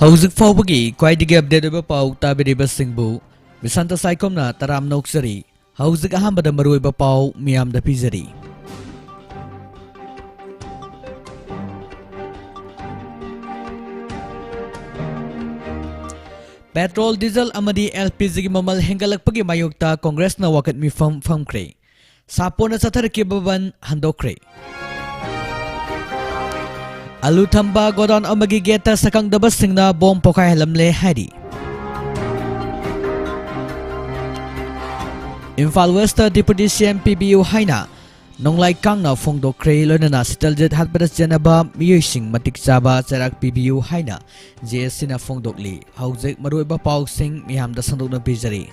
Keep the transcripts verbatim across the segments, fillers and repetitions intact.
ꯍꯧꯖꯤꯛ ꯐꯥꯎꯕꯒꯤ ꯈ꯭ꯋꯥꯏꯗꯒꯤ ꯑꯞꯗꯦꯠ ꯑꯣꯏꯕ ꯄꯥꯎ ꯇꯥꯕꯤꯔꯤꯕꯁꯤꯡꯕꯨ ꯕꯤꯁꯥꯟꯇ ꯁꯥꯏꯈꯣꯝꯅ ꯇꯔꯥꯝꯅ ꯑꯣꯛꯆꯔꯤ꯫ ꯍꯧꯖꯤꯛ ꯑꯍꯥꯟꯕꯗ ꯃꯔꯨꯑꯣꯏꯕ ꯄꯥꯎ ꯃꯤꯌꯥꯝꯗ ꯄꯤꯖꯔꯤ꯫ ꯄꯦꯇ꯭ꯔꯣꯜ, ꯗꯤꯖꯜ ꯑꯃꯗꯤ ꯑꯦꯜ ꯄꯤ ꯖꯤꯒꯤ ꯃꯃꯜ ꯍꯦꯟꯒꯠꯂꯛꯄꯒꯤ ꯃꯥꯌꯣꯛꯇ ꯀꯣꯡꯒ꯭ꯔꯦꯁꯅ ꯋꯥꯀꯠ ꯃꯤꯐꯝ ꯐꯝꯈ꯭ꯔꯦ꯫ ꯁꯥꯄꯣꯟꯅ ꯆꯠꯊꯔꯛꯈꯤꯕ ꯕꯟ ꯍꯟꯗꯣꯛꯈ꯭ꯔꯦ꯫ ꯑꯂꯨ ꯊꯝꯕ ꯒꯣꯗꯥꯎꯟ ꯑꯃꯒꯤ ꯒꯦꯠꯇ ꯁꯛꯈꯪꯗꯕꯁꯤꯡꯅ ꯕꯣꯝ ꯄꯣꯈꯥꯏꯍꯜꯂꯝꯂꯦ ꯍꯥꯏꯔꯤ꯫ ꯏꯝꯐꯥꯜ ꯋꯦꯁꯇ ꯗꯤꯄꯨꯇꯤ ꯁꯤ ꯑꯦꯝ ꯄꯤꯕꯤꯌꯨ ꯍꯥꯏꯅ ꯅꯣꯡꯂꯥꯏ ꯀꯥꯡꯅ ꯐꯣꯡꯗꯣꯛꯈ꯭ꯔꯦ꯫ ꯂꯣꯏꯅꯅ ꯁꯤꯇꯜꯖꯦꯠ ꯍꯥꯠꯄꯗ ꯆꯦꯟꯅꯕ ꯃꯤꯑꯣꯏꯁꯤꯡ ꯃꯇꯤꯛ ꯆꯥꯕ ꯆꯩꯔꯥꯛ ꯄꯤꯕꯤꯌꯨ ꯍꯥꯏꯅ ꯖꯦ ꯑꯦꯁ ꯁꯤꯅ ꯐꯣꯡꯗꯣꯛꯂꯤ꯫ ꯍꯧꯖꯤꯛ ꯃꯔꯨꯑꯣꯏꯕ ꯄꯥꯎꯁꯤꯡ ꯃꯤꯌꯥꯝꯗ ꯁꯟꯗꯣꯛꯅ ꯄꯤꯖꯔꯤ꯫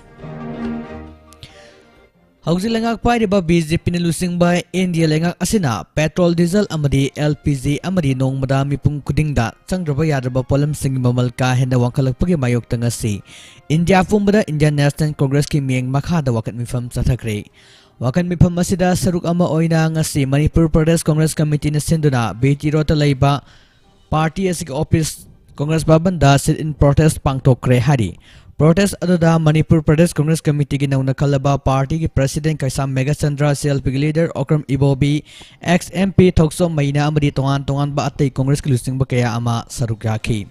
ꯍꯧꯖꯤꯛ ꯂꯩꯉꯥꯛ ꯄꯥꯏꯔꯤꯕ ꯕꯤ ꯖꯦ ꯄꯤꯅ ꯂꯨꯆꯤꯡꯕ ꯏꯟꯗꯤꯌꯥ ꯂꯩꯉꯥꯛ ꯑꯁꯤꯅ ꯄꯦꯇ꯭ꯔꯣꯜ, ꯗꯤꯖꯜ ꯑꯃꯗꯤ ꯑꯦꯜ ꯄꯤ ꯖꯤ ꯑꯃꯗꯤ ꯅꯣꯡꯃꯗ ꯃꯤꯄꯨꯝ ꯈꯨꯗꯤꯡꯗ ꯆꯪꯗ꯭ꯔꯕ ꯌꯥꯗ꯭ꯔꯕ ꯄꯣꯠꯂꯝꯁꯤꯡꯒꯤ ꯃꯃꯜ ꯀꯥ ꯍꯦꯟꯅ ꯋꯥꯡꯈꯠꯂꯛꯄꯒꯤ ꯃꯥꯌꯣꯛꯇ ꯉꯁꯤ ꯏꯟꯗꯤꯌꯥ ꯄꯨꯝꯕꯗ ꯏꯟꯗꯤꯌꯥꯟ ꯅꯦꯁꯅꯦꯜ ꯀꯣꯡꯒ꯭ꯔꯦꯁꯀꯤ ꯃꯤꯠꯌꯦꯡ ꯃꯈꯥꯗ ꯋꯥꯀꯠ ꯃꯤꯐꯝ ꯆꯠꯊꯈ꯭ꯔꯦ꯫ ꯋꯥꯀꯠ ꯃꯤꯐꯝ ꯑꯁꯤꯗ ꯁꯔꯨꯛ ꯑꯃ ꯑꯣꯏꯅ ꯉꯁꯤ ꯃꯅꯤꯄꯨꯔ ꯄ꯭ꯔꯗꯦꯁ ꯀꯣꯡꯒ꯭ꯔꯦꯁ ꯀꯃꯤꯇꯤꯅ ꯁꯤꯟꯗꯨꯅ ꯕꯤ ꯇꯤ ꯔꯣꯗꯇ ꯂꯩꯕ ꯄꯥꯔꯇꯤ ꯑꯁꯤꯒꯤ ꯑꯣꯐꯤꯁ ꯀꯣꯡꯒ꯭ꯔꯦꯁ ꯚꯕꯟꯗ sit-in protest ꯄꯥꯡꯊꯣꯛꯈ꯭ꯔꯦ ꯍꯥꯏꯔꯤ꯫ Protest ꯑꯗꯨꯗ ꯃꯅꯤꯄꯨꯔ ꯄ꯭ꯔꯗꯦꯁ ꯀꯣꯡꯒ꯭ꯔꯦꯁ ꯀꯃꯤꯇꯤꯒꯤ ꯅꯧꯅ ꯈꯜꯂꯕ ꯄꯥꯔꯇꯤꯒꯤ ꯄ꯭ꯔꯁꯤꯗꯦꯟ ꯀꯩꯁꯥꯝ ꯃꯦꯘꯆꯟꯗ꯭ꯔ, ꯁꯤ ꯑꯦꯜ ꯄꯤꯒꯤ leader Okram Ibobi, ex M P Thokchom Meinya ꯑꯃꯗꯤ ꯇꯣꯉꯥꯟ ꯇꯣꯉꯥꯟꯕ ꯑꯇꯩ ꯀꯣꯡꯒ꯭ꯔꯦꯁꯀꯤ ꯂꯨꯆꯤꯡꯕ ꯀꯌꯥ ꯑꯃ ꯁꯔꯨꯛ ꯌꯥꯈꯤ꯫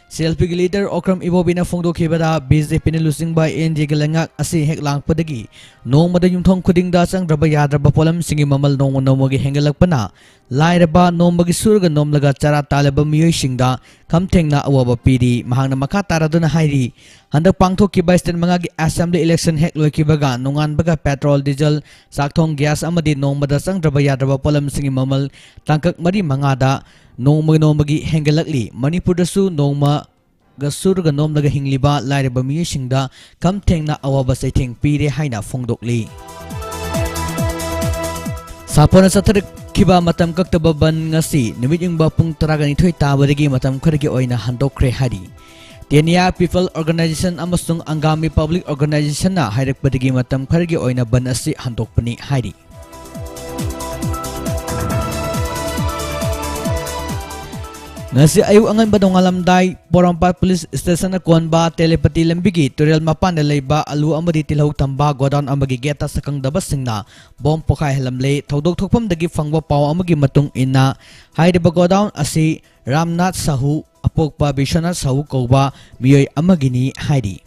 ꯁꯤ ꯑꯦꯜ ꯄꯤꯒꯤ ꯂꯤꯗꯔ ꯑꯣꯀ꯭ꯔꯝ ꯏꯕꯣꯕꯤꯅ ꯐꯣꯡꯗꯣꯛꯈꯤꯕꯗ, ꯕꯤ ꯖꯦ ꯄꯤꯅ ꯂꯨꯆꯤꯡꯕ ꯑꯦꯟ ꯗꯤ ꯑꯦꯒꯤ ꯂꯩꯉꯥꯛ ꯑꯁꯤ ꯍꯦꯛ ꯂꯥꯛꯄꯗꯒꯤ ꯅꯣꯡꯃꯗ ꯌꯨꯝꯊꯣꯡ ꯈꯨꯗꯤꯡꯗ ꯆꯪꯗ꯭ꯔꯕ ꯌꯥꯗ꯭ꯔꯕ ꯄꯣꯠꯂꯝꯁꯤꯡꯒꯤ ꯃꯃꯜ ꯅꯣꯡꯃ ꯅꯣꯡꯃꯒꯤ ꯍꯦꯟꯒꯠꯂꯛꯄꯅ ꯂꯥꯏꯔꯕ, ꯅꯣꯡꯃꯒꯤ ꯁꯨꯔꯒ ꯅꯣꯝꯂꯒ ꯆꯔꯥ ꯇꯥꯜꯂꯕ ꯃꯤꯑꯣꯏꯁꯤꯡꯗ ꯈꯝ ꯊꯦꯡꯅ ꯑꯋꯥꯕ ꯄꯤꯔꯤ꯫ ꯃꯍꯥꯛꯅ ꯃꯈꯥ ꯇꯥꯔꯗꯨꯅ ꯍꯥꯏꯔꯤ, ꯍꯟꯗꯛ ꯄꯥꯡꯊꯣꯛꯈꯤꯕ state ꯃꯉꯥꯒꯤ assembly election ꯍꯦꯛ ꯂꯣꯏꯈꯤꯕꯒ ꯅꯣꯡꯉꯥꯟꯕꯒ petrol, diesel, ꯆꯥꯛ ꯊꯣꯡ gas ꯑꯃꯗꯤ ꯅꯣꯡꯃꯗ ꯆꯪꯗ꯭ꯔꯕ ꯌꯥꯗ꯭ꯔꯕ ꯄꯣꯠꯂꯝꯁꯤꯡꯒꯤ ꯃꯃꯜ ꯇꯥꯡꯀꯛ ꯃꯔꯤ ꯃꯉꯥꯗ ꯅꯣꯡꯃ ꯅꯣꯡꯃꯒꯤ ꯍꯦꯟꯒꯠꯂꯛꯂꯤ꯫ ꯃꯅꯤꯄꯨꯔꯗꯁꯨ ꯅꯣꯡꯃ ꯁꯨꯔꯒ ꯅꯣꯝꯂꯒ ꯍꯤꯡꯂꯤꯕ ꯂꯥꯏꯔꯕ ꯃꯤꯑꯣꯏꯁꯤꯡꯗ ꯈꯝ ꯊꯦꯡꯅ ꯑꯋꯥꯕ ꯆꯩꯊꯦꯡ ꯄꯤꯔꯦ ꯍꯥꯏꯅ ꯐꯣꯡꯗꯣꯛꯂꯤ꯫ ꯁꯥꯐꯅ ꯆꯠꯊꯔꯛꯈꯤꯕ ꯃꯇꯝ ꯀꯛꯇꯕ ꯕꯟ ꯉꯁꯤ ꯅꯨꯃꯤꯠ ꯌꯨꯡꯕ ꯄꯨꯡ ꯇꯔꯥꯒ ꯅꯤꯊꯣꯏ ꯇꯥꯕꯗꯒꯤ ꯃꯇꯝ ꯈꯔꯒꯤ ꯑꯣꯏꯅ ꯍꯟꯗꯣꯛꯈ꯭ꯔꯦ ꯍꯥꯏꯔꯤ꯫ Tenia People Organisation ꯑꯃꯁꯨꯡ ꯑꯪꯒꯥꯃꯤ Public Organizationꯅ ꯍꯥꯏꯔꯛꯄꯗꯒꯤ ꯃꯇꯝ ꯈꯔꯒꯤ ꯑꯣꯏꯅ ꯕꯟ ꯑꯁꯤ ꯍꯟꯗꯣꯛꯄꯅꯤ ꯍꯥꯏꯔꯤ꯫ ꯉꯁꯤ ꯑꯌꯨꯛ ꯑꯉꯟꯕ ꯅꯣꯡꯉꯥꯜꯂꯝꯗꯥꯏ ꯄꯣꯔꯣꯝꯄꯥꯠ ꯄꯨꯂꯤꯁ ꯁ꯭ꯇꯦꯁꯟꯅ ꯀꯣꯟꯕ ꯇꯦꯂꯦꯄꯇꯤ ꯂꯝꯕꯤꯒꯤ ꯇꯨꯔꯦꯜ ꯃꯄꯥꯟꯗ ꯂꯩꯕ ꯑꯂꯨ ꯑꯃꯗꯤ ꯇꯤꯜꯍꯧ ꯊꯝꯕ ꯒꯣꯗꯥꯎꯟ ꯑꯃꯒꯤ ꯒꯦꯠꯇ ꯁꯛꯈꯪꯗꯕꯁꯤꯡꯅ ꯕꯣꯝ ꯄꯣꯈꯥꯏꯍꯜꯂꯝꯂꯦ꯫ ꯊꯧꯗꯣꯛ ꯊꯣꯛꯐꯝꯗꯒꯤ ꯐꯪꯕ ꯄꯥꯎ ꯑꯃꯒꯤ ꯃꯇꯨꯡ ꯏꯟꯅ, ꯍꯥꯏꯔꯤꯕ ꯒꯣꯗꯥꯎꯟ ꯑꯁꯤ ꯔꯥꯝꯅꯥꯊ ꯁꯥꯍꯨ, ꯑꯄꯣꯛꯄ ꯕꯤꯁ꯭ꯋꯅꯥꯊ ꯁꯥꯍꯨ ꯀꯧꯕ ꯃꯤꯑꯣꯏ ꯑꯃꯒꯤꯅꯤ ꯍꯥꯏꯔꯤ꯫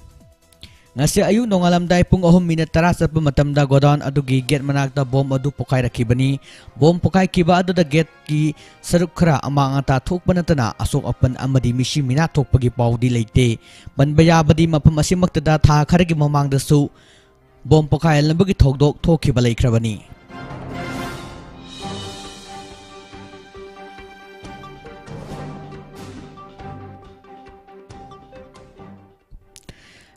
ꯉꯁꯤ ꯑꯌꯨꯛ ꯅꯣꯡꯉꯥꯜꯂꯝꯗꯥꯏ ꯄꯨꯡ ꯑꯍꯨꯝ ꯃꯤꯅꯠ ꯇꯔꯥ ꯆꯠꯄ ꯃꯇꯝꯗ ꯒꯣꯗꯥꯎꯟ ꯑꯗꯨꯒꯤ ꯒꯦꯠ ꯃꯅꯥꯛꯇ ꯕꯣꯝ ꯑꯗꯨ ꯄꯣꯈꯥꯏꯔꯛꯈꯤꯕꯅꯤ꯫ ꯕꯣꯝ ꯄꯣꯈꯥꯏꯈꯤꯕ ꯑꯗꯨꯗ ꯒꯦꯠꯀꯤ ꯁꯔꯨꯛ ꯈꯔ ꯑꯃꯥꯡ ꯑꯇꯥ ꯊꯣꯛꯄ ꯅꯠꯇꯅ ꯑꯁꯣꯛ ꯑꯄꯟ ꯑꯃꯗꯤ ꯃꯤꯁꯤ ꯃꯤꯅꯥ ꯊꯣꯛꯄꯒꯤ ꯄꯥꯎꯗꯤ ꯂꯩꯇꯦ꯫ ꯄꯟꯕ ꯌꯥꯕꯗꯤ ꯃꯐꯝ ꯑꯁꯤꯃꯛꯇꯗ ꯊꯥ ꯈꯔꯒꯤ ꯃꯃꯥꯡꯗꯁꯨ ꯕꯣꯝ ꯄꯣꯈꯥꯏꯍꯜꯂꯝꯕꯒꯤ ꯊꯧꯗꯣꯛ ꯊꯣꯛꯈꯤꯕ ꯂꯩꯈ꯭ꯔꯕꯅꯤ꯫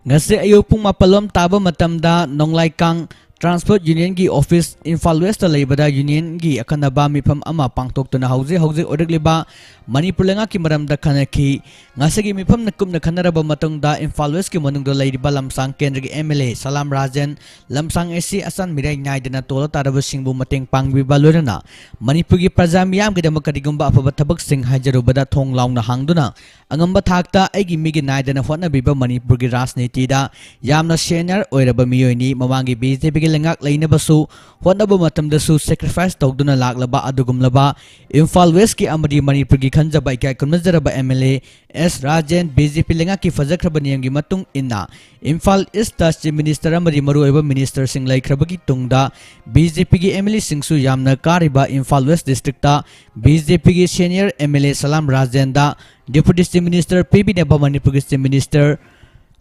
ꯉꯁꯤ ꯑꯌꯨꯛ ꯄꯨꯡ ꯃꯥꯄꯜ ꯂꯣꯝ ꯇꯥꯕ ꯃꯇꯝꯗ ꯅꯣꯡꯂꯥꯏꯀꯥꯡ ꯇ꯭ꯔꯥꯟꯁꯄꯣꯔꯠ ꯌꯨꯅꯤꯌꯟꯒꯤ ꯑꯣꯐꯤꯁ ꯏꯝꯐꯥꯜ ꯋꯦꯁꯇ ꯂꯩꯕꯗ ꯌꯨꯅꯤꯌꯟꯒꯤ ꯑꯈꯟꯅꯕ ꯃꯤꯐꯝ ꯑꯃ ꯄꯥꯡꯊꯣꯛꯇꯨꯅ ꯍꯧꯖꯤꯛ ꯍꯧꯖꯤꯛ ꯑꯣꯏꯔꯛꯂꯤꯕ ꯃꯅꯤꯄꯨꯔ ꯂꯩꯉꯥꯛꯀꯤ ꯃꯔꯝꯗ ꯈꯟꯅꯈꯤ꯫ ꯉꯁꯤꯒꯤ ꯃꯤꯐꯝꯅ ꯀꯨꯞꯅ ꯈꯟꯅꯔꯕ ꯃꯇꯨꯡꯗ ꯏꯝꯐꯥꯜ ꯋꯦꯁꯀꯤ ꯃꯅꯨꯡꯗ ꯂꯩꯔꯤꯕ ꯂꯝꯁꯥꯡ ꯀꯦꯟꯗ꯭ꯔꯒꯤ ꯑꯦꯝ ꯑꯦꯜ ꯑꯦ ꯁꯂꯥꯝ ꯔꯥꯖꯦꯟ, ꯂꯝꯁꯥꯡ ꯑꯦꯁ ꯁꯤ ꯑꯆꯥꯟ ꯃꯤꯔꯥꯏ ꯅꯥꯏꯗꯅ ꯇꯣꯜꯂ ꯇꯥꯔꯕꯁꯤꯡꯕꯨ ꯃꯇꯦꯡ ꯄꯥꯡꯕꯤꯕ ꯂꯣꯏꯅꯅ ꯃꯅꯤꯄꯨꯔꯒꯤ ꯄ꯭ꯔꯖꯥ ꯃꯤꯌꯥꯝꯒꯤꯗꯃꯛ ꯀꯔꯤꯒꯨꯝꯕ ꯑꯐꯕ ꯊꯕꯛꯁꯤꯡ ꯍꯥꯏꯖꯔꯨꯕꯗ ꯊꯣꯡ ꯂꯥꯎꯅ ꯍꯥꯡꯗꯨꯅ ꯑꯉꯝꯕ ꯊꯥꯛꯇ ꯑꯩꯒꯤ ꯃꯤꯒꯤ ꯅꯥꯏꯗꯅ ꯍꯣꯠꯅꯕꯤꯕ ꯃꯅꯤꯄꯨꯔꯒꯤ ꯔꯥꯖꯅꯤꯇꯤꯗ ꯌꯥꯝꯅ ꯁꯦꯅꯤꯌꯔ ꯑꯣꯏꯔꯕ ꯃꯤꯑꯣꯏꯅꯤ꯫ ꯃꯃꯥꯡꯒꯤ ꯕꯤ ꯖꯦ ꯄꯤꯒꯤ ꯂꯩꯉꯥꯛ ꯂꯩꯅꯕꯁꯨ ꯍꯣꯠꯅꯕ ꯃꯇꯝꯗꯁꯨ ꯁꯦꯀ꯭ꯔꯤꯐꯥꯏꯁ ꯇꯧꯗꯨꯅ ꯂꯥꯛꯂꯕ ꯑꯗꯨꯒꯨꯝꯂꯕ ꯏꯝꯐꯥꯜ ꯋꯦꯁꯀꯤ ꯑꯃꯗꯤ ꯃꯅꯤꯄꯨꯔꯒꯤ ꯈꯟꯖꯕ ꯏꯀꯥꯏ ꯈꯨꯝꯅꯖꯔꯕ M L A S Rajen, B J ꯄꯤ ꯂꯩꯉꯥꯛꯀꯤ ꯐꯖꯈ꯭ꯔꯕ ꯅꯤꯌꯝꯒꯤ ꯃꯇꯨꯡ ꯏꯟꯅ ꯏꯝꯐꯥꯜ ꯏꯁꯇ ꯆꯤꯐ ꯃꯤꯅꯤꯁꯇꯔ ꯑꯃꯗꯤ ꯃꯔꯨꯑꯣꯏꯕ ꯃꯤꯅꯤꯁꯇꯔꯁꯤꯡ ꯂꯩꯈ꯭ꯔꯕꯒꯤ ꯇꯨꯡꯗ ꯕꯤ ꯖꯦ ꯄꯤꯒꯤ ꯑꯦꯝ ꯑꯦꯜ ꯑꯦꯁꯤꯡꯁꯨ ꯌꯥꯝꯅ ꯀꯥꯔꯤꯕ Imphal west district B J ꯄꯤꯒꯤ senior M L A Salam ꯔꯥꯖꯦꯟꯗ ꯗꯦꯄꯨꯇꯤ ꯆꯤꯐ ꯃꯤꯅꯤꯁꯇꯔ ꯄꯤꯕꯤꯅꯕ ꯃꯅꯤꯄꯨꯔꯒꯤ ꯆꯤꯐ ꯃꯤꯅꯤꯁꯇꯔ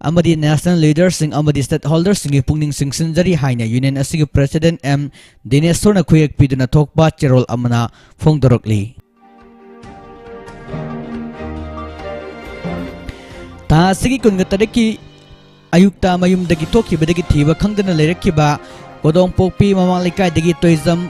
ꯑꯃꯗꯤ ꯅꯦꯁꯅꯦꯜ ꯂꯤꯗꯔꯁꯤꯡ ꯑꯃꯗꯤ ꯁ꯭ꯇꯦꯛꯍꯣꯜꯗꯔꯁꯤꯡꯒꯤ ꯄꯨꯛꯅꯤꯡ ꯆꯤꯡꯁꯤꯟꯖꯔꯤ ꯍꯥꯏꯅ ꯌꯨꯅꯤꯌꯟ ꯑꯁꯤꯒꯤ ꯄ꯭ꯔꯦꯁꯤꯗꯦꯟꯠ ꯑꯦꯝ ꯗꯤꯅꯦꯁꯣꯔꯅ ꯈꯨꯌꯦꯛ ꯄꯤꯗꯨꯅ ꯊꯣꯛꯄ ꯆꯦꯔꯣꯜ ꯑꯃꯅ ꯐꯣꯡꯗꯣꯔꯛꯂꯤ꯫ ꯊꯥ ꯑꯁꯤꯒꯤ ꯀꯨꯟꯒ ꯇꯔꯦꯠꯀꯤ ꯑꯌꯨꯛꯇ ꯃꯌꯨꯝꯗꯒꯤ ꯊꯣꯛꯈꯤꯕꯗꯒꯤ ꯊꯤꯕ ꯈꯪꯗꯅ ꯂꯩꯔꯛꯈꯤꯕ ꯀꯣꯗꯣꯡꯄꯣꯛꯄꯤ ꯃꯃꯥꯡ ꯂꯩꯀꯥꯏꯗꯒꯤ ꯇꯣꯏꯖꯝ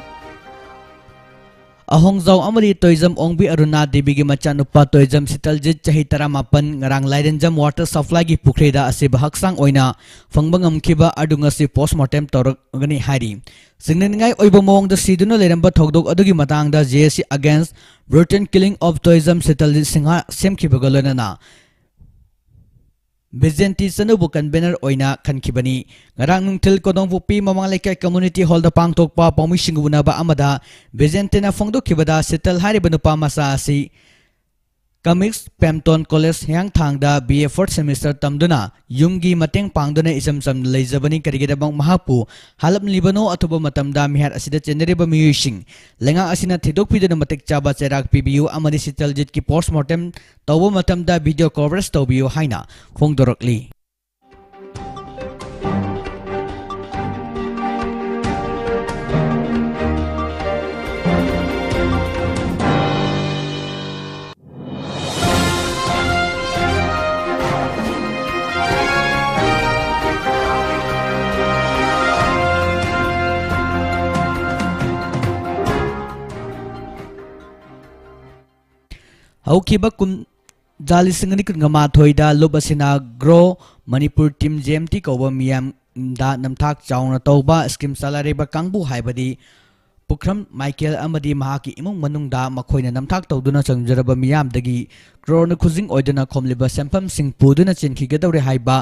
ꯑꯍꯣꯡꯖꯥꯎ ꯑꯃꯗꯤ ꯇꯣꯏꯖꯝ ꯑꯣꯡꯕꯤ ꯑꯔꯨꯅꯥ ꯗꯦꯕꯤꯒꯤ ꯃꯆꯥꯅꯨꯄꯥ ꯇꯣꯏꯖꯝ ꯁꯤꯇꯜꯖꯤꯠ, ꯆꯍꯤ ꯇꯔꯥꯃꯥꯄꯟ, ꯉꯔꯥꯡ ꯂꯥꯏꯔꯦꯟꯖꯝ water supplyꯒꯤ ꯄꯨꯈ꯭ꯔꯤꯗ ꯑꯁꯤꯕ ꯍꯛꯆꯥꯡ ꯑꯣꯏꯅ ꯐꯪꯕ ꯉꯝꯈꯤꯕ ꯑꯗꯨ ꯉꯁꯤ postmortem ꯇꯧꯔꯛꯀꯅꯤ ꯍꯥꯏꯔꯤ꯫ ꯆꯤꯡꯅꯅꯤꯡꯉꯥꯏ ꯑꯣꯏꯕ ꯃꯑꯣꯡꯗ ꯁꯤꯗꯨꯅ ꯂꯩꯔꯝꯕ ꯊꯧꯗꯣꯛ ꯑꯗꯨꯒꯤ ꯃꯇꯥꯡꯗ J A C against brutal killing of Toijam ꯁꯤꯇꯜꯖꯤꯠ ꯁꯤꯡꯍꯥ ꯁꯦꯝꯈꯤꯕꯒ ꯂꯣꯏꯅꯅ ꯕꯤꯖꯦꯟꯇꯤ ꯆꯅꯨꯕꯨ convener ꯑꯣꯏꯅ ꯈꯟꯈꯤꯕꯅꯤ꯫ ꯉꯔꯥꯡ ꯅꯨꯡꯊꯤꯜ ꯀꯣꯗꯣꯡꯄꯣꯛꯄꯤ ꯃꯃꯥꯡ ꯂꯩꯀꯥꯏ community hallꯗ ꯄꯥꯡꯊꯣꯛꯄ ꯄꯥꯎꯃꯤꯁꯤꯡꯒ ꯎꯅꯕ ꯑꯃꯗ ꯕꯤꯖꯦꯟꯇꯤꯅ ꯐꯣꯡꯗꯣꯛꯈꯤꯕꯗ, ꯁꯤꯇꯜ ꯍꯥꯏꯔꯤꯕ ꯅꯨꯄꯥ ꯃꯆꯥ ꯑꯁꯤ ꯀꯃꯤꯛꯁ ꯄꯦꯝꯇꯣꯟ ꯀꯣꯂꯦꯖ ꯍꯤꯌꯥꯡꯊꯥꯡꯗ B A fourth semester ꯇꯝꯗꯨꯅ ꯌꯨꯝꯒꯤ ꯃꯇꯦꯡ ꯄꯥꯡꯗꯨꯅ ꯏꯆꯝ ꯆꯝꯅ ꯂꯩꯖꯕꯅꯤ꯫ ꯀꯔꯤꯒꯤꯗꯃꯛ ꯃꯍꯥꯛꯄꯨ ꯍꯥꯠꯂꯝꯂꯤꯕꯅꯣ? ꯑꯊꯨꯕ ꯃꯇꯝꯗ ꯃꯤꯍꯥꯠ ꯑꯁꯤꯗ ꯆꯦꯟꯅꯔꯤꯕ ꯃꯤꯑꯣꯏꯁꯤꯡ ꯂꯩꯉꯥꯛ ꯑꯁꯤꯅ ꯊꯤꯗꯣꯛꯄꯤꯗꯨꯅ ꯃꯇꯤꯛ ꯆꯥꯕ ꯆꯩꯔꯥꯛ ꯄꯤꯕꯤꯌꯨ ꯑꯃꯗꯤ ꯁꯤꯇꯜꯖꯤꯠꯀꯤ postmortem ꯇꯧꯕ ꯃꯇꯝꯗ video coverage ꯇꯧꯕꯤꯌꯨ ꯍꯥꯏꯅ ꯐꯣꯡꯗꯣꯔꯛꯂꯤ꯫ ꯍꯧꯈꯤꯕ ꯀꯨꯝꯖꯥ ꯂꯤꯁꯤꯡ ꯑꯅꯤ ꯀꯨꯟꯒ ꯃꯥꯊꯣꯏꯗ ꯂꯨꯞ ꯑꯁꯤꯅ Grow Manipur Team, J M T ꯀꯧꯕ ꯃꯤꯌꯥꯝꯗ ꯅꯝꯊꯥꯛ ꯆꯥꯎꯅ ꯇꯧꯕ scheme ꯆꯂꯥꯏꯔꯤꯕ ꯀꯥꯡꯕꯨ ꯍꯥꯏꯕꯗꯤ ꯄꯨꯈ꯭ꯔꯝ ꯃꯥꯏꯀꯦꯜ ꯑꯃꯗꯤ ꯃꯍꯥꯛꯀꯤ ꯏꯃꯨꯡ ꯃꯅꯨꯡꯗ ꯃꯈꯣꯏꯅ ꯅꯝꯊꯥꯛ ꯇꯧꯗꯨꯅ ꯆꯪꯖꯔꯕ ꯃꯤꯌꯥꯝꯗꯒꯤ ꯀ꯭ꯔꯣꯔꯅ ꯈꯨꯖꯤꯡ ꯑꯣꯏꯗꯨꯅ ꯈꯣꯝꯂꯤꯕ ꯁꯦꯟꯐꯝꯁꯤꯡ ꯄꯨꯗꯨꯅ ꯆꯦꯟꯈꯤꯒꯗꯧꯔꯦ ꯍꯥꯏꯕ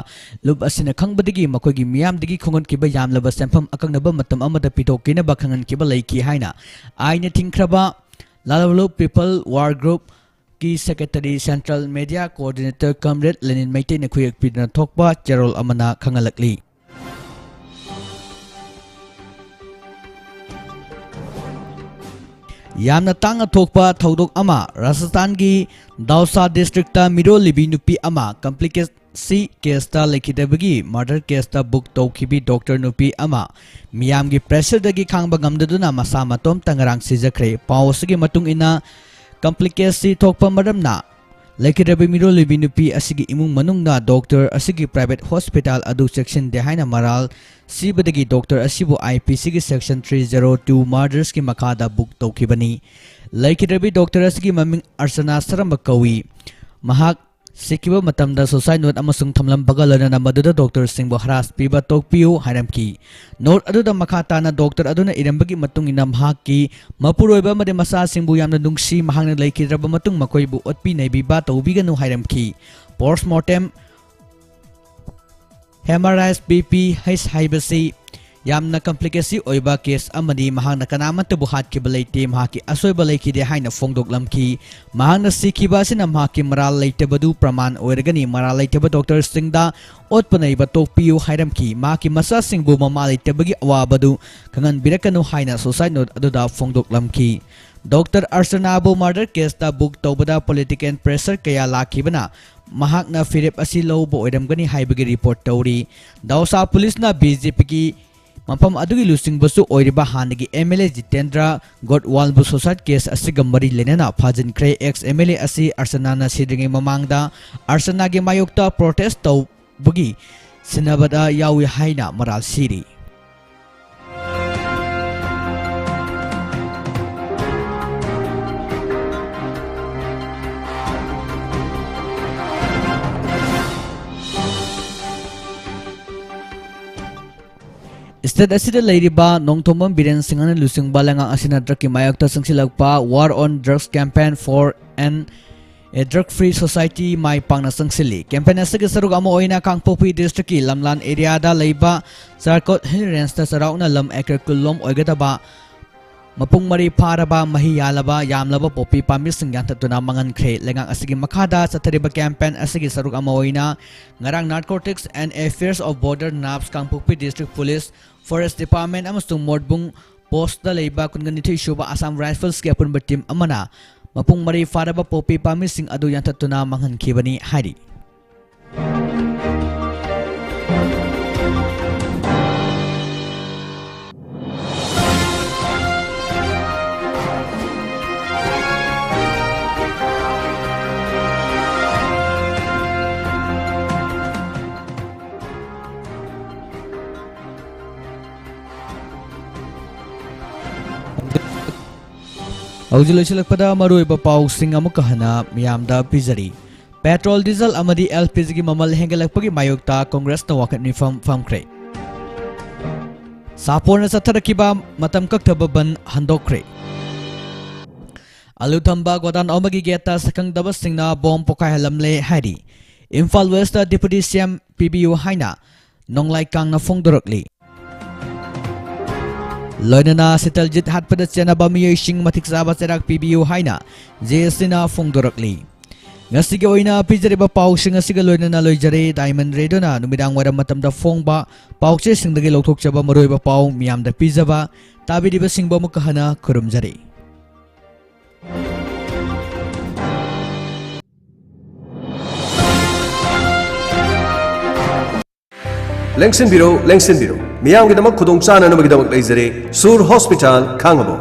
ꯂꯨꯞ ꯑꯁꯤꯅ ꯈꯪꯕꯗꯒꯤ ꯃꯈꯣꯏꯒꯤ ꯃꯤꯌꯥꯝꯗꯒꯤ ꯈꯣꯝꯒꯠꯈꯤꯕ ꯌꯥꯝꯂꯕ ꯁꯦꯟꯐꯝ ꯑꯀꯛꯅꯕ ꯃꯇꯝ ꯑꯃꯗ ꯄꯤꯊꯣꯛꯀꯦꯅꯕ ꯈꯪꯍꯟꯈꯤꯕ ꯂꯩꯈꯤ ꯍꯥꯏꯅ ꯑꯥꯏꯅ ꯊꯤꯡꯈ꯭ꯔꯕ ꯂꯥꯂꯣꯂꯨꯞ People War Groupꯀꯤ secretary, central media coordinator comrade ꯂꯦꯅꯤꯟ ꯃꯩꯇꯩꯅ ꯈꯨꯌꯦꯛ ꯄꯤꯗꯨꯅ ꯊꯣꯛꯄ ꯆꯦꯔꯣꯜ ꯑꯃꯅ ꯈꯪꯍꯜꯂꯛꯂꯤ꯫ ꯌꯥꯝꯅ ꯇꯥꯡꯅ ꯊꯣꯛꯄ ꯊꯧꯗꯣꯛ ꯑꯃ, ꯔꯥꯖꯁꯊꯥꯟꯒꯤ ꯗꯥꯎꯁꯥ districtꯇ ꯃꯤꯔꯣꯜꯂꯤꯕꯤ ꯅꯨꯄꯤ ꯑꯃ complicacy caseꯇ ꯂꯩꯈꯤꯗꯕꯒꯤ murder caseꯇ book ꯇꯧꯈꯤꯕꯤ doctor ꯅꯨꯄꯤ ꯑꯃ ꯃꯤꯌꯥꯝꯒꯤ pressureꯗꯒꯤ ꯈꯥꯡꯕ ꯉꯝꯗꯗꯨꯅ ꯃꯁꯥ ꯃꯇꯣꯝꯇ ꯉꯔꯥꯡ ꯁꯤꯖꯈ꯭ꯔꯦ꯫ ꯄꯥꯎ ꯑꯁꯤꯒꯤ ꯃꯇꯨꯡ ꯏꯟꯅ, complicacy ꯊꯣꯛꯄ ꯃꯔꯝꯅ ꯂꯩꯈꯤꯗ꯭ꯔꯕ ꯃꯤꯔꯣꯜꯂꯤꯕꯤ ꯅꯨꯄꯤ ꯑꯁꯤꯒꯤ ꯏꯃꯨꯡ ꯃꯅꯨꯡꯅ ꯗꯣꯛꯇꯔ ꯑꯁꯤꯒꯤ private hospital ꯑꯗꯨ ꯆꯦꯛꯁꯤꯟꯗꯦ ꯍꯥꯏꯅ ꯃꯔꯥꯜ ꯁꯤꯕꯗꯒꯤ ꯗꯣꯛꯇꯔ ꯑꯁꯤꯕꯨ I P C ꯒꯤ section three zero two murders ꯀꯤ ꯃꯈꯥꯗ book ꯇꯧꯈꯤꯕꯅꯤ꯫ ꯂꯩꯈꯤꯗ꯭ꯔꯕꯤ ꯗꯣꯛꯇꯔ ꯑꯁꯤꯒꯤ ꯃꯃꯤꯡ ꯑꯔꯆꯅꯥ ꯁꯔꯝꯕ ꯀꯧꯏ꯫ ꯃꯍꯥꯛ ꯁꯤꯈꯤꯕ ꯃꯇꯝꯗ suicide note ꯑꯃꯁꯨꯡ ꯊꯝꯂꯝꯕꯒ ꯂꯣꯏꯅꯅ ꯃꯗꯨꯗ ꯗꯣꯛꯇꯔꯁꯤꯡꯕꯨ ꯍꯔꯥꯁ ꯄꯤꯕ ꯇꯣꯛꯄꯤꯌꯨ ꯍꯥꯏꯔꯝꯈꯤ꯫ Note ꯑꯗꯨꯗ ꯃꯈꯥ ꯇꯥꯅ ꯗꯣꯛꯇꯔ ꯑꯗꯨꯅ ꯏꯔꯝꯕꯒꯤ ꯃꯇꯨꯡ ꯏꯟꯅ ꯃꯍꯥꯛꯀꯤ ꯃꯄꯨꯔꯣꯏꯕ ꯑꯃꯗꯤ ꯃꯆꯥꯁꯤꯡꯕꯨ ꯌꯥꯝꯅ ꯅꯨꯡꯁꯤ, ꯃꯍꯥꯛꯅ ꯂꯩꯈꯤꯗ꯭ꯔꯕ ꯃꯇꯨꯡ ꯃꯈꯣꯏꯕꯨ ꯑꯣꯠꯄꯤ ꯅꯩꯕꯤꯕ ꯇꯧꯕꯤꯒꯅꯨ ꯍꯥꯏꯔꯝꯈꯤ꯫ Post mortem hemorrhage P P H ꯍꯥꯏꯕꯁꯤ ꯌꯥꯝꯅ complicated ꯑꯣꯏꯕ case ꯑꯃꯅꯤ꯫ ꯃꯍꯥꯛꯅ ꯀꯅꯥꯃꯠꯇꯕꯨ ꯍꯥꯠꯈꯤꯕ ꯂꯩꯇꯦ, ꯃꯍꯥꯛꯀꯤ ꯑꯁꯣꯏꯕ ꯂꯩꯈꯤꯗꯦ ꯍꯥꯏꯅ ꯐꯣꯡꯗꯣꯛꯂꯝꯈꯤ꯫ ꯃꯍꯥꯛꯅ ꯁꯤꯈꯤꯕ ꯑꯁꯤꯅ ꯃꯍꯥꯛꯀꯤ ꯃꯔꯥꯜ ꯂꯩꯇꯕꯗꯨ ꯄ꯭ꯔꯃꯥꯟ ꯑꯣꯏꯔꯒꯅꯤ꯫ ꯃꯔꯥꯜ ꯂꯩꯇꯕ ꯗꯣꯛꯇꯔꯁꯤꯡꯗ ꯑꯣꯠꯄ ꯅꯩꯕ ꯇꯣꯛꯄꯤꯌꯨ ꯍꯥꯏꯔꯝꯈꯤ꯫ ꯃꯍꯥꯛꯀꯤ ꯃꯆꯥꯁꯤꯡꯕꯨ ꯃꯃꯥ ꯂꯩꯇꯕꯒꯤ ꯑꯋꯥꯕꯗꯨ ꯈꯪꯍꯟꯕꯤꯔꯛꯀꯅꯨ ꯍꯥꯏꯅ suicide note ꯑꯗꯨꯗ ꯐꯣꯡꯗꯣꯛꯂꯝꯈꯤ꯫ ꯗꯣꯛꯇꯔ ꯑꯔꯆꯅꯥꯕꯨ murder case ꯇ book ꯇꯧꯕꯗ political pressure ꯀꯌꯥ ꯂꯥꯛꯈꯤꯕꯅ ꯃꯍꯥꯛꯅ ꯐꯤꯔꯦꯞ ꯑꯁꯤ ꯂꯧꯕ ꯑꯣꯏꯔꯝꯒꯅꯤ ꯍꯥꯏꯕꯒꯤ report ꯇꯧꯔꯤ꯫ ꯗꯧꯁꯥ police ꯅ B J P ꯒꯤ ꯃꯐꯝ ꯑꯗꯨꯒꯤ ꯂꯨꯆꯤꯡꯕꯁꯨ ꯑꯣꯏꯔꯤꯕ ꯍꯥꯟꯅꯒꯤ M L A Jitendra ꯒꯣꯠꯋꯥꯜꯕꯨ suicide case ꯑꯁꯤꯒ ꯃꯔꯤ ꯂꯩꯅꯅ ꯐꯥꯖꯤꯟꯈ꯭ꯔꯦ꯫ Ex M L A ꯑꯁꯤ ꯑꯔꯆꯅꯥꯅ ꯁꯤꯗ꯭ꯔꯤꯉꯩ ꯃꯃꯥꯡꯗ ꯑꯔꯆꯅꯥꯒꯤ ꯃꯥꯌꯣꯛꯇ protest ꯇꯧꯕꯒꯤ ꯁꯤꯟꯅꯕꯗ ꯌꯥꯎꯏ ꯍꯥꯏꯅ ꯃꯔꯥꯜ ꯁꯤꯔꯤ꯫ State ꯑꯁꯤꯗ ꯂꯩꯔꯤꯕ ꯅꯣꯡꯊꯣꯝꯕꯝ ꯕꯤꯔꯦꯟ ꯁꯤꯡꯍꯅ ꯂꯨꯆꯤꯡꯕ ꯂꯩꯉꯥꯛ ꯑꯁꯤꯅ drug ꯀꯤ ꯃꯥꯌꯣꯛꯇ ꯆꯪꯁꯤꯜꯂꯛꯄ War on Drugs campaign for an a drug free society ꯃꯥꯏ ꯄꯥꯛꯅ ꯆꯪꯁꯤꯜꯂꯤ꯫ Campaign ꯑꯁꯤꯒꯤ ꯁꯔꯨꯛ ꯑꯃ ꯑꯣꯏꯅ ꯀꯥꯡꯄꯣꯛꯄꯤ district ꯀꯤ ꯂꯝꯂꯥꯟ area ꯗ ꯂꯩꯕ ꯆꯥꯔꯀꯣꯠ Hill Range ꯇ ꯆꯥꯎꯔꯥꯛꯅ ꯂꯝ acre ꯀꯨꯟ ꯂꯣꯝ ꯑꯣꯏꯒꯗꯕ ꯃꯄꯨꯡ ꯃꯔꯩ ꯐꯥꯔꯕ, ꯃꯍꯩ ꯌꯥꯜꯂꯕ, ꯌꯥꯝꯂꯕ poppy ꯄꯥꯝꯕꯤꯁꯤꯡ ꯌꯥꯟꯊꯠꯇꯨꯅ ꯃꯥꯡꯍꯟꯈ꯭ꯔꯦ꯫ ꯂꯩꯉꯥꯛ ꯑꯁꯤꯒꯤ ꯃꯈꯥꯗ ꯆꯠꯊꯔꯤꯕ campaign ꯑꯁꯤꯒꯤ ꯁꯔꯨꯛ ꯑꯃ ꯑꯣꯏꯅ ꯉꯔꯥꯡ Narcotics and Affairs of Border, NABS, Kangpokpi district police, forest department ꯑꯃꯁꯨꯡ ꯃꯣꯠꯕꯨꯡ post ꯇ ꯂꯩꯕ ꯀꯨꯟꯒ ꯅꯤꯊꯣꯏ ꯁꯨꯕ Assam Rifles ꯀꯤ ꯑꯄꯨꯟꯕ team ꯑꯃꯅ ꯃꯄꯨꯡ ꯃꯔꯩ ꯐꯥꯔꯕ poppy ꯄꯥꯝꯕꯤꯁꯤꯡ ꯑꯗꯨ ꯌꯥꯟꯊꯠꯇꯨꯅ ꯃꯥꯡꯍꯟꯈꯤꯕꯅꯤ ꯍꯥꯏꯔꯤ꯫ ꯍꯧꯖꯤꯛ ꯂꯣꯏꯁꯤꯜꯂꯛꯄꯗ ꯃꯔꯨꯑꯣꯏꯕ ꯄꯥꯎꯁꯤꯡ ꯑꯃꯨꯛꯀ ꯍꯟꯅ ꯃꯤꯌꯥꯝꯗ ꯄꯤꯖꯔꯤ꯫ ꯄꯦꯇ꯭ꯔꯣꯜ, ꯗꯤꯖꯜ ꯑꯃꯗꯤ ꯑꯦꯜ ꯄꯤ ꯖꯤꯒꯤ ꯃꯃꯜ ꯍꯦꯟꯒꯠꯂꯛꯄꯒꯤ ꯃꯥꯌꯣꯛꯇ ꯀꯣꯡꯒ꯭ꯔꯦꯁꯅ ꯋꯥꯀꯠ ꯃꯤꯐꯝ ꯐꯝꯈ꯭ꯔꯦ꯫ ꯁꯥꯄꯣꯔꯅ ꯆꯠꯊꯔꯛꯈꯤꯕ ꯃꯇꯝ ꯀꯛꯊꯕ ꯕꯟ ꯍꯟꯗꯣꯛꯈ꯭ꯔꯦ꯫ ꯑꯂꯨ ꯊꯝꯕ ꯒꯣꯗꯥꯎꯟ ꯑꯃꯒꯤ ꯒꯦꯠꯇ ꯁꯛꯈꯪꯗꯕꯁꯤꯡꯅ ꯕꯣꯝ ꯄꯣꯈꯥꯏꯍꯜꯂꯝꯂꯦ ꯍꯥꯏꯔꯤ꯫ ꯏꯝꯐꯥꯜ ꯋꯦꯁꯇ ꯗꯤꯄꯨꯇꯤ ꯁꯤ ꯑꯦꯝ ꯄꯤꯕꯤꯌꯨ ꯍꯥꯏꯅ ꯅꯣꯡꯂꯥꯏ ꯀꯥꯡꯅ ꯐꯣꯡꯗꯣꯔꯛꯂꯤ꯫ ꯂꯣꯏꯅꯅ ꯁꯤꯇꯜꯖꯤꯠ ꯍꯥꯠꯄꯗ ꯆꯦꯟꯅꯕ ꯃꯤꯑꯣꯏꯁꯤꯡ ꯃꯇꯤꯛ ꯆꯥꯕ ꯆꯩꯔꯥꯛ ꯄꯤꯕꯤꯌꯨ ꯍꯥꯏꯅ ꯖꯦ ꯑꯦꯁ ꯁꯤꯅ ꯐꯣꯡꯗꯣꯔꯛꯂꯤ꯫ ꯉꯁꯤꯒꯤ ꯑꯣꯏꯅ ꯄꯤꯖꯔꯤꯕ ꯄꯥꯎꯁꯤꯡ ꯑꯁꯤꯒ ꯂꯣꯏꯅꯅ ꯂꯣꯏꯖꯔꯦ꯫ ꯗꯥꯏꯃꯟ ꯔꯦꯗꯤꯑꯣꯅ ꯅꯨꯃꯤꯗꯥꯡ ꯋꯥꯏꯔꯝ ꯃꯇꯝꯗ ꯐꯣꯡꯕ ꯄꯥꯎ ꯆꯦꯁꯤꯡꯗꯒꯤ ꯂꯧꯊꯣꯛꯆꯕ ꯃꯔꯨꯑꯣꯏꯕ ꯄꯥꯎ ꯃꯤꯌꯥꯝꯗ ꯄꯤꯖꯕ ꯇꯥꯕꯤꯔꯤꯕꯁꯤꯡꯕꯨ ꯑꯃꯨꯛꯀ ꯍꯟꯅ ꯈꯨꯔꯨꯝꯖꯔꯤ꯫ ꯂꯦꯡꯁꯤꯟꯕꯤꯔꯣ, ꯂꯦꯡꯁꯤꯟꯕꯤꯔꯣ꯫ ꯃꯤꯌꯥꯝꯒꯤꯗꯃꯛ ꯈꯨꯗꯣꯡ ꯆꯥꯅꯅꯕꯒꯤꯗꯃꯛ ꯂꯩꯖꯔꯦ ꯁꯨꯔ ꯍꯣꯁꯄꯤꯇꯥꯜ, ꯈꯥꯡꯉꯕꯣꯛ꯫